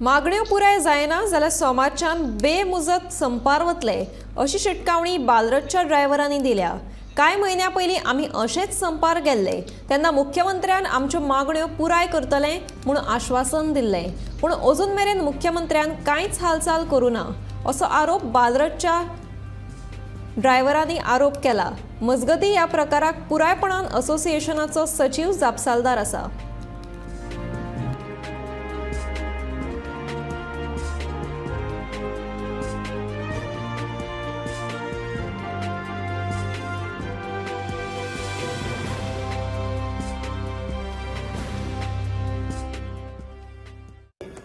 मागण्यो पुराय जायना जाल्यार सोमारच्यान बेमुजत संपार वतले अशी शिटकावणी बालरथच्या ड्रायव्हरांनी दिल्या. कांय म्हयन्यां पयलीं आमी अशेच संपार गेल्ले तेन्ना मुख्यमंत्र्यान आमच्यो मागण्यो पुराय करतले म्हूण आश्वासन दिल्लें, पूण अजून मेरेन मुख्यमंत्र्यान कांयच हालचाल करूं ना असो आरोप बालरथच्या ड्रायव्हरांनी आरोप केला. मजगतीं ह्या प्रकाराक पुरायपणान असोसिएशनाचो सचीव जापसालदार आसा.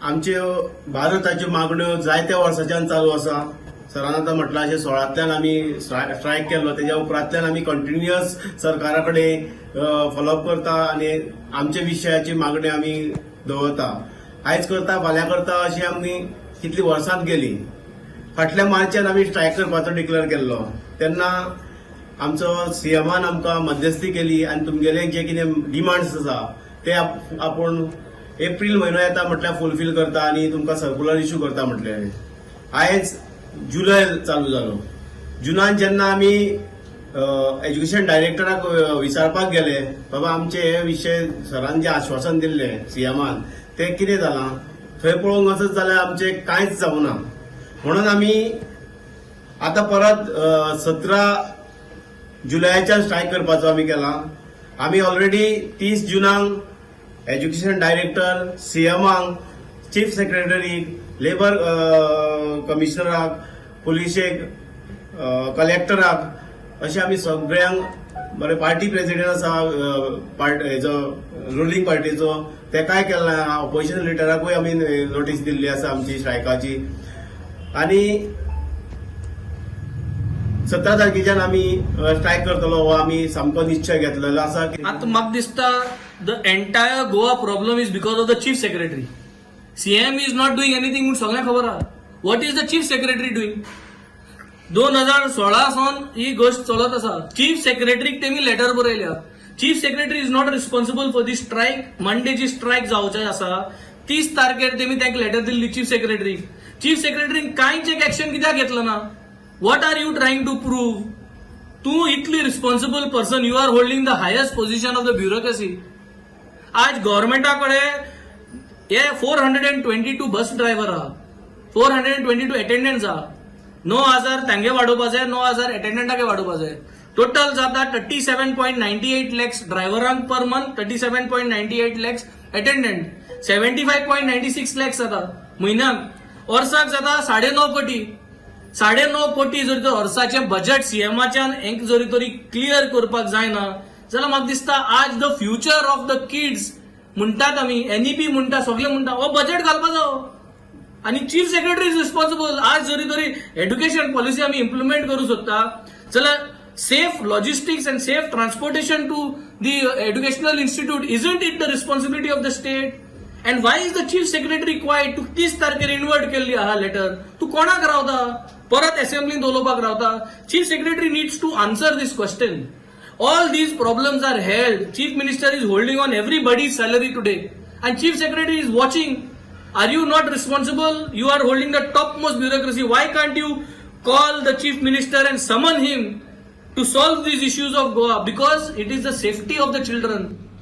आमच्यो भारताच्यो मागण्यो जायत्या वर्साच्यान चालू आसा. सरान आतां म्हटलां अशें 16तल्यान आमी स्ट्रायक केल्लो, तेज्या उपरांतल्यान आमी कंटिन्युअस सरकारा कडेन फॉलोअप करता आनी आमच्या विशयाची मागणी आमी दवरता. आयज करता फाल्यां करता अशी आमी कितलीं वर्सांच गेली. फाटल्या मार्चान आमी स्ट्रायक करपाचो डिक्लेअर केल्लो तेन्ना आमचो सीएमान आमकां मध्यस्थी केली आनी तुमगेले जे कितें डिमांड्स आसा ते आपूण एप्रील म्हयनो येता म्हटल्यार फुलफील करता आनी तुमकां सर्कुलर इश्यू करता म्हटलें. आयज जुलय चालू जालो. जुनान जेन्ना आमी एज्युकेशन डायरेक्टराक विचारपाक गेले, बाबा आमचे हे विशय सरान जे आश्वासन दिल्लें सीएमान तें कितें जालां, थंय पळोवंक वचत जाल्यार आमचें कांयच जावना. म्हणून आमी आतां परत 17 जुलयाच्यान स्ट्रायक करपाचो आमी केला. आमी ऑलरेडी 30 जुनाक एज्युकेशन डायरेक्टर, सीएमाक, चीफ सेक्रेटरीक, लेबर कमिशनराक, पुलिशेक, कलेक्टराक अशें आमी सगळ्यांक बरें पार्टी प्रेसिडेंट आसा हेजो रुलींग पार्टीचो तेकाय केला. ऑपोजिशन लिडराकूय आमी नोटीस दिल्ली आसा आमची स्ट्रायकाची. आनी 17 तारखेच्यान आमी स्ट्रायक करतलो हो आमी सामको निश्चय घेतलेलो आसा. आतां म्हाका दिसता the entire Goa problem is because of the chief secretary. CM is not doing anything म्हूण सगळ्यांक खबर आहा. What is the chief secretary doing? 2016 सावन ही गोश्ट चलत आसा. चीफ सेक्रेटरीक तेमी लेटर बरयल्या. Chief secretary is not responsible for the strike. मंडेची strike जावचे आसा 30 तारखेर तेमी तांकां लेटर दिल्ली चीफ सेक्रेटरीक. चीफ सेक्रेटरीन कांयच एक एक्शन कित्याक घेतलं ना? What are you trying to prove? तूं इतली responsible person, you are holding the highest position of the bureaucracy. आज गव्हर्मेंटा कडेन हे 422 बस ड्रायव्हर आहा, 422 अटेंडंट्स आहा. 9,000 तांगे वाडोवपा जाय, 9,000 अटेंडंटाके वाडोवपा जाय. टोटल जाता 37.98 lakhs ड्रायव्हरांक per month, 37.98 lakhs attendant, 75.96 lakhs जाता म्हयन्याक. वर्साक जाता 9.5 कोटी. 9.5 कोटी जर तर वर्साचें बजेट सीएमाच्यान हेंक जरी तरी क्लियर करपाक जायना जाल्यार म्हाका दिसता आज the future of the kids म्हणटात आमी, एनईपी म्हणटा, सगळे म्हणटा, हो बजेट घालपा जावो आनी चीफ सेक्रेटरी is responsible. आज जरी तरी एड्युकेशन पॉलिसी आमी इम्प्लिमेंट करूं सोदता जाल्यार safe logistics and safe transportation to the educational institute, isn't it the responsibility of the state? And why is the chief secretary quiet? तूं 30 तारखेर इन्वर्ट केल्ली आहा लेटर, तूं कोणाक रावता? परत असेंब्लीन उलोवपाक रावता? Chief secretary needs to answer this question. All these problems are held. Chief minister is holding on everybody's salary today and chief secretary is watching. Are you not responsible? You are holding the topmost bureaucracy. Why can't you call the chief minister and summon him to solve these issues of Goa? Because it is the safety of the children.